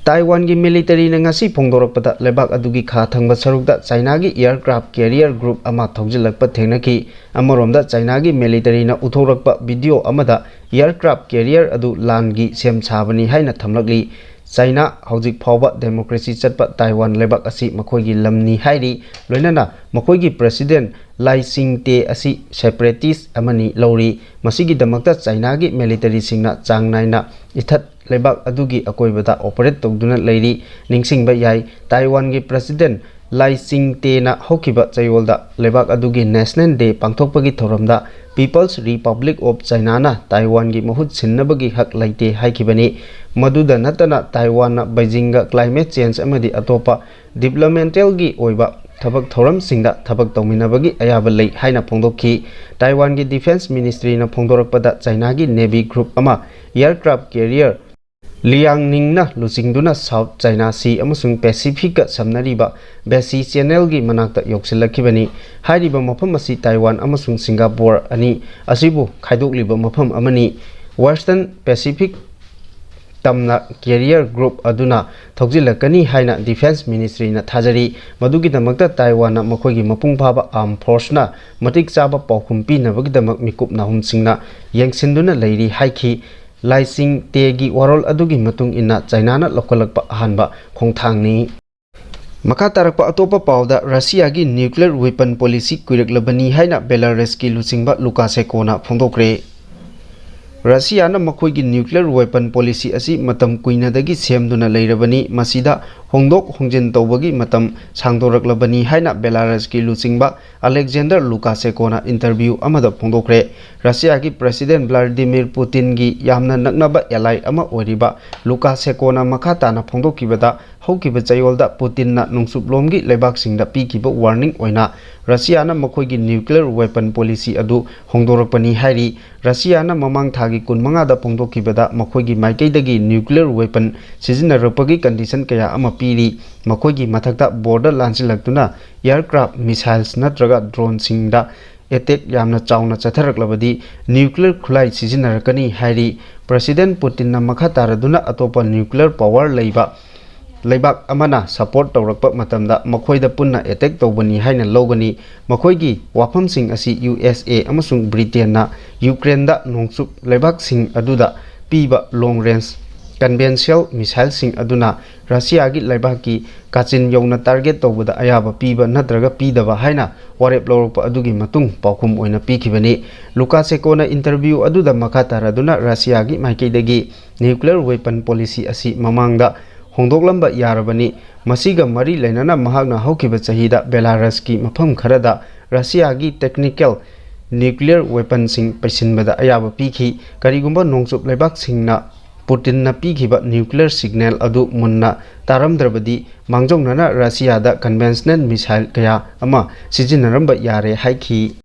ꯇꯥꯏꯋꯥꯟꯒꯤ ꯃꯤꯂꯤꯇꯔꯤꯅ ꯉꯁꯤ ꯐꯣꯡꯗꯣꯔꯛꯄꯗ, ꯂꯩꯕꯥꯛ ꯑꯗꯨꯒꯤ ꯈꯥ ꯊꯪꯕ ꯁꯔꯨꯛꯇ ꯆꯥꯏꯅꯥꯒꯤ ꯑꯦꯌꯔꯀ꯭ꯔꯥꯐ ꯀꯦꯔꯤꯌꯔ ꯒ꯭ꯔꯨꯞ ꯑꯃ ꯊꯧꯖꯤꯜꯂꯛꯄ ꯊꯦꯡꯅꯈꯤ꯫ ꯑꯃꯔꯣꯝꯗ, ꯆꯥꯏꯅꯥꯒꯤ ꯃꯤꯂꯤꯇꯔꯤꯅ ꯎꯠꯊꯣꯔꯛꯄ ꯚꯤꯗꯤꯑꯣ ꯑꯃꯗ ꯑꯦꯌꯔꯀ꯭ꯔꯥꯐ ꯀꯦꯔꯤꯌꯔ ꯑꯗꯨ ꯂꯥꯟꯒꯤ ꯁꯦꯝ ꯁꯥꯕꯅꯤ ꯍꯥꯏꯅ ꯊꯝꯂꯛꯂꯤ꯫ ꯆꯥꯏꯅꯥ ꯍꯧꯖꯤꯛ ꯐꯥꯎꯕ ꯗꯦꯃꯣꯀ꯭ꯔꯦꯁꯤ ꯆꯠꯄ ꯇꯥꯏꯋꯥꯟ ꯂꯩꯕꯥꯛ ꯑꯁꯤ ꯃꯈꯣꯏꯒꯤ ꯂꯝꯅꯤ ꯍꯥꯏꯔꯤ꯫ ꯂꯣꯏꯅꯅ ꯃꯈꯣꯏꯒꯤ ꯄ꯭ꯔꯦꯁꯤꯗꯦꯟ ꯂꯥꯏ ꯆꯤꯡꯇꯦ ꯑꯁꯤ ꯁꯦꯄꯔꯦꯇꯤꯁ ꯑꯃꯅꯤ ꯂꯧꯔꯤ꯫ ꯃꯁꯤꯒꯤꯗꯃꯛꯇ ꯆꯥꯏꯅꯥꯒꯤ ꯃꯤꯂꯤꯇꯔꯤꯁꯤꯡꯅ ꯆꯥꯡ ꯅꯥꯏꯅ ꯏꯊꯠ ꯂꯩꯕꯥꯛ ꯑꯗꯨꯒꯤ ꯑꯀꯣꯏꯕꯗ ꯑꯣꯄꯔꯦꯠ ꯇꯧꯗꯨꯅ ꯂꯩꯔꯤ꯫ ꯅꯤꯡꯁꯤꯡꯕ ꯌꯥꯏ, ꯇꯥꯏꯋꯥꯟꯒꯤ ꯄ꯭ꯔꯦꯁꯤꯗꯦꯟ ꯂꯥꯏ ꯆꯤꯡꯇꯦꯅ ꯍꯧꯈꯤꯕ ꯆꯌꯣꯜꯗ ꯂꯩꯕꯥꯛ ꯑꯗꯨꯒꯤ ꯅꯦꯁꯅꯦꯜ ꯗꯦ ꯄꯥꯡꯊꯣꯛꯄꯒꯤ ꯊꯧꯔꯝꯗ ꯄꯤꯄꯜꯁ ꯔꯤꯄꯕ꯭ꯂꯤꯛ ꯑꯣꯐ ꯆꯥꯏꯅꯥꯅ ꯇꯥꯏꯋꯥꯟꯒꯤ ꯃꯍꯨꯠ ꯁꯤꯟꯅꯕꯒꯤ ꯍꯛ ꯂꯩꯇꯦ ꯍꯥꯏꯈꯤꯕꯅꯤ꯫ ꯃꯗꯨꯗ ꯅꯠꯇꯅ, ꯇꯥꯏꯋꯥꯟꯅ ꯕꯩꯖꯤꯡꯒ ꯀ꯭ꯂꯥꯏꯃꯦꯠ ꯆꯦꯟꯖ ꯑꯃꯗꯤ ꯑꯇꯣꯞꯄ ꯗꯤꯕ꯭ꯂꯞꯃꯦꯟꯇꯦꯜꯒꯤ ꯑꯣꯏꯕ ꯊꯕꯛ ꯊꯧꯔꯝꯁꯤꯡꯗ ꯊꯕꯛ ꯇꯧꯃꯤꯟꯅꯕꯒꯤ ꯑꯌꯥꯕ ꯂꯩ ꯍꯥꯏꯅ ꯐꯣꯡꯗꯣꯛꯈꯤ꯫ ꯇꯥꯏꯋꯥꯟꯒꯤ ꯗꯤꯐꯦꯟꯁ ꯃꯤꯅꯤꯁꯇ꯭ꯔꯤꯅ ꯐꯣꯡꯗꯣꯔꯛꯄꯗ, ꯆꯥꯏꯅꯥꯒꯤ ꯅꯦꯚꯤ ꯒ꯭ꯔꯨꯞ ꯑꯃ ꯑꯦꯌꯔꯀ꯭ꯔꯥꯐ ꯀꯦꯔꯤꯌꯔ ꯂꯤꯌꯥꯡꯅꯤꯡꯅ ꯂꯨꯆꯤꯡꯗꯨꯅ ꯁꯥꯎꯊ ꯆꯥꯏꯅꯥ ꯁꯤ ꯑꯃꯁꯨꯡ ꯄꯦꯁꯤꯐꯤꯛꯀ ꯁꯝꯅꯔꯤꯕ ꯕꯦꯁꯤ ꯆꯦꯅꯦꯜꯒꯤ ꯃꯅꯥꯛꯇ ꯌꯧꯁꯤꯜꯂꯛꯈꯤꯕꯅꯤ꯫ ꯍꯥꯏꯔꯤꯕ ꯃꯐꯝ ꯑꯁꯤ ꯇꯥꯏꯋꯥꯟ ꯑꯃꯁꯨꯡ ꯁꯤꯡꯒꯥꯄꯣꯔ ꯑꯅꯤ ꯑꯁꯤꯕꯨ ꯈꯥꯏꯗꯣꯛꯂꯤꯕ ꯃꯐꯝ ꯑꯃꯅꯤ꯫ ꯋꯦꯁꯇꯔꯟ ꯄꯦꯁꯤꯐꯤꯛ ꯇꯝꯅ ꯀꯦꯔꯤꯌꯔ ꯒ꯭ꯔꯨꯞ ꯑꯗꯨꯅ ꯊꯧꯖꯤꯜꯂꯛꯀꯅꯤ ꯍꯥꯏꯅ ꯗꯤꯐꯦꯟꯁ ꯃꯤꯅꯤꯁꯇ꯭ꯔꯤꯅ ꯊꯥꯖꯔꯤ꯫ ꯃꯗꯨꯒꯤꯗꯃꯛꯇ ꯇꯥꯏꯋꯥꯟꯅ ꯃꯈꯣꯏꯒꯤ ꯃꯄꯨꯡ ꯐꯥꯕ ꯑꯥꯔꯝ ꯐꯣꯔꯁꯅ ꯃꯇꯤꯛ ꯆꯥꯕ ꯄꯥꯎꯈꯨꯝ ꯄꯤꯅꯕꯒꯤꯗꯃꯛ ꯃꯤꯀꯨꯞ ꯅꯥꯍꯨꯝꯁꯤꯡꯅ ꯌꯦꯡꯁꯤꯟꯗꯨꯅ ꯂꯩꯔꯤ ꯍꯥꯏꯈꯤ꯫ ꯂꯥꯏꯁꯤꯡ ꯇꯦꯒꯤ ꯋꯥꯔꯣꯜ ꯑꯗꯨꯒꯤ ꯃꯇꯨꯡ ꯏꯟꯅ, ꯆꯥꯏꯅꯥꯅ ꯂꯧꯈꯠꯂꯛꯄ ꯑꯍꯥꯟꯕ ꯈꯣꯡꯊꯥꯡꯅꯤ꯫ ꯃꯈꯥ ꯇꯥꯔꯛꯄ ꯑꯇꯣꯞꯄ ꯄꯥꯎꯗ, ꯔꯁꯤꯌꯥꯒꯤ ꯅ꯭ꯌꯨꯀ꯭ꯂꯤꯌꯔ ꯋꯦꯄꯟ ꯄꯣꯂꯤꯁꯤ ꯀꯨꯏꯔꯛꯂꯕꯅꯤ ꯍꯥꯏꯅ ꯕꯦꯂꯥꯔꯁꯀꯤ ꯂꯨꯆꯤꯡꯕ ꯂꯨꯀꯥꯁꯦꯟꯀꯣꯅ ꯐꯣꯡꯗꯣꯛꯈ꯭ꯔꯦ꯫ ꯔꯁꯤꯌꯥꯅ ꯃꯈꯣꯏꯒꯤ nuclear weapon policy ꯑꯁꯤ ꯃꯇꯝ ꯀꯨꯏꯅꯗꯒꯤ ꯁꯦꯝꯗꯨꯅ ꯂꯩꯔꯕꯅꯤ, ꯃꯁꯤꯗ ꯍꯣꯡꯗꯣꯛ ꯍꯣꯡꯖꯤꯟ ꯇꯧꯕꯒꯤ ꯃꯇꯝ ꯁꯥꯡꯗꯣꯔꯛꯂꯕꯅꯤ ꯍꯥꯏꯅ ꯕꯦꯂꯥꯔꯁꯀꯤ ꯂꯨꯆꯤꯡꯕ ꯑꯂꯦꯛꯖꯦꯟꯗꯔ ꯂꯨꯀꯥꯁꯦꯀꯣꯅ interview ꯑꯃꯗ ꯐꯣꯡꯗꯣꯛꯈ꯭ꯔꯦ꯫ ꯔꯁꯤꯌꯥꯒꯤ President Vladimir Putinꯒꯤ ꯌꯥꯝꯅ ꯅꯛꯅꯕ ally ꯑꯃ ꯑꯣꯏꯔꯤꯕ ꯂꯨꯀꯥꯁꯦꯀꯣꯅ ꯃꯈꯥ ꯇꯥꯅ ꯐꯣꯡꯗꯣꯛꯈꯤꯕꯗ, ꯍꯧꯈꯤꯕ ꯆꯌꯣꯜꯗ ꯄꯨꯇꯤꯟꯅ ꯅꯣꯡꯆꯨꯞꯂꯣꯝꯒꯤ ꯂꯩꯕꯥꯛꯁꯤꯡꯗ ꯄꯤꯈꯤꯕ warning ꯑꯣꯏꯅ ꯔꯁꯤꯌꯥꯅ ꯃꯈꯣꯏꯒꯤ nuclear weapon policy ꯑꯗꯨ ꯍꯣꯡꯗꯣꯔꯛꯄꯅꯤ ꯍꯥꯏꯔꯤ꯫ ꯔꯁꯤꯌꯥꯅ ꯃꯃꯥꯡ ꯊꯥꯒꯤ ꯀꯨꯟꯃꯉꯥꯗ ꯐꯣꯡꯗꯣꯛꯈꯤꯕꯗ ꯃꯈꯣꯏꯒꯤ ꯃꯥꯏꯀꯩꯗꯒꯤ nuclear weapon ꯁꯤꯖꯤꯟꯅꯔꯛꯄꯒꯤ condition ꯀꯌꯥ ꯑꯃ ꯄꯤꯔꯤ꯫ ꯃꯈꯣꯏꯒꯤ ꯃꯊꯛꯇ border ꯂꯥꯟꯁꯤꯜꯂꯛꯇꯨꯅ aircraft, missiles ꯅꯠꯇ꯭ꯔꯒ droneꯁꯤꯡꯗ attack ꯌꯥꯝꯅ ꯆꯥꯎꯅ ꯆꯠꯊꯔꯛꯂꯕꯗꯤ nuclear ꯈꯨꯠꯂꯥꯏ ꯁꯤꯖꯤꯟꯅꯔꯛꯀꯅꯤ ꯍꯥꯏꯔꯤ꯫ President ꯄꯨꯇꯤꯟꯅ ꯃꯈꯥ ꯇꯥꯔꯗꯨꯅ ꯑꯇꯣꯞꯄ nuclear power ꯂꯩꯕ ꯂꯩꯕꯥꯛ ꯑꯃꯅ support ꯇꯧꯔꯛꯄ ꯃꯇꯝꯗ ꯃꯈꯣꯏꯗ ꯄꯨꯟꯅ attack ꯇꯧꯕꯅꯤ ꯍꯥꯏꯅ ꯂꯧꯒꯅꯤ꯫ ꯃꯈꯣꯏꯒꯤ ꯋꯥꯐꯝꯁꯤꯡ ꯑꯁꯤ ꯌꯨ ꯑꯦꯁ ꯑꯦ ꯑꯃꯁꯨꯡ ꯕ꯭ꯔꯤꯇꯦꯟꯅ ꯌꯨꯀ꯭ꯔꯦꯟꯗ ꯅꯣꯡꯆꯨꯞ ꯂꯩꯕꯥꯛꯁꯤꯡ ꯑꯗꯨꯗ ꯄꯤꯕ long range conventional missileꯁꯤꯡ ꯑꯗꯨꯅ ꯔꯁꯤꯌꯥꯒꯤ ꯂꯩꯕꯥꯛꯀꯤ ꯀꯥꯆꯤꯟ ꯌꯧꯅ target ꯇꯧꯕꯗ ꯑꯌꯥꯕ ꯄꯤꯕ ꯅꯠꯇ꯭ꯔꯒ ꯄꯤꯗꯕ ꯍꯥꯏꯅ ꯋꯥꯔꯦꯞ ꯂꯧꯔꯛꯄ ꯑꯗꯨꯒꯤ ꯃꯇꯨꯡ ꯄꯥꯎꯈꯨꯝ ꯑꯣꯏꯅ ꯄꯤꯈꯤꯕꯅꯤ꯫ ꯂꯨꯀꯥꯁꯦꯀꯣꯅ interview ꯑꯗꯨꯗ ꯃꯈꯥ ꯇꯥꯔꯗꯨꯅ ꯔꯁꯤꯌꯥꯒꯤ ꯃꯥꯏꯀꯩꯗꯒꯤ nuclear weapon policy ꯑꯁꯤ ꯃꯃꯥꯡꯗ ꯍꯣꯡꯗꯣꯛꯂꯝꯕ ꯌꯥꯔꯕꯅꯤ꯫ ꯃꯁꯤꯒ ꯃꯔꯤ ꯂꯩꯅꯅ ꯃꯍꯥꯛꯅ ꯍꯧꯈꯤꯕ ꯆꯍꯤꯗ ꯕꯦꯂꯥꯔꯁꯀꯤ ꯃꯐꯝ ꯈꯔꯗ ꯔꯁꯤꯌꯥꯒꯤ technical nuclear weaponꯁꯤꯡ ꯄꯩꯁꯤꯟꯕꯗ ꯑꯌꯥꯕ ꯄꯤꯈꯤ꯫ ꯀꯔꯤꯒꯨꯝꯕ ꯅꯣꯡꯆꯨꯞ ꯂꯩꯕꯥꯛꯁꯤꯡꯅ ꯄꯨꯇꯤꯟꯅ ꯄꯤꯈꯤꯕ nuclear signal ꯑꯗꯨ ꯃꯨꯟꯅ ꯇꯥꯔꯝꯗ꯭ꯔꯕꯗꯤ, ꯃꯥꯡꯖꯧꯅꯅ ꯔꯁꯤꯌꯥꯗ conventional missile ꯀꯌꯥ ꯑꯃ ꯁꯤꯖꯤꯟꯅꯔꯝꯕ ꯌꯥꯔꯦ ꯍꯥꯏꯈꯤ꯫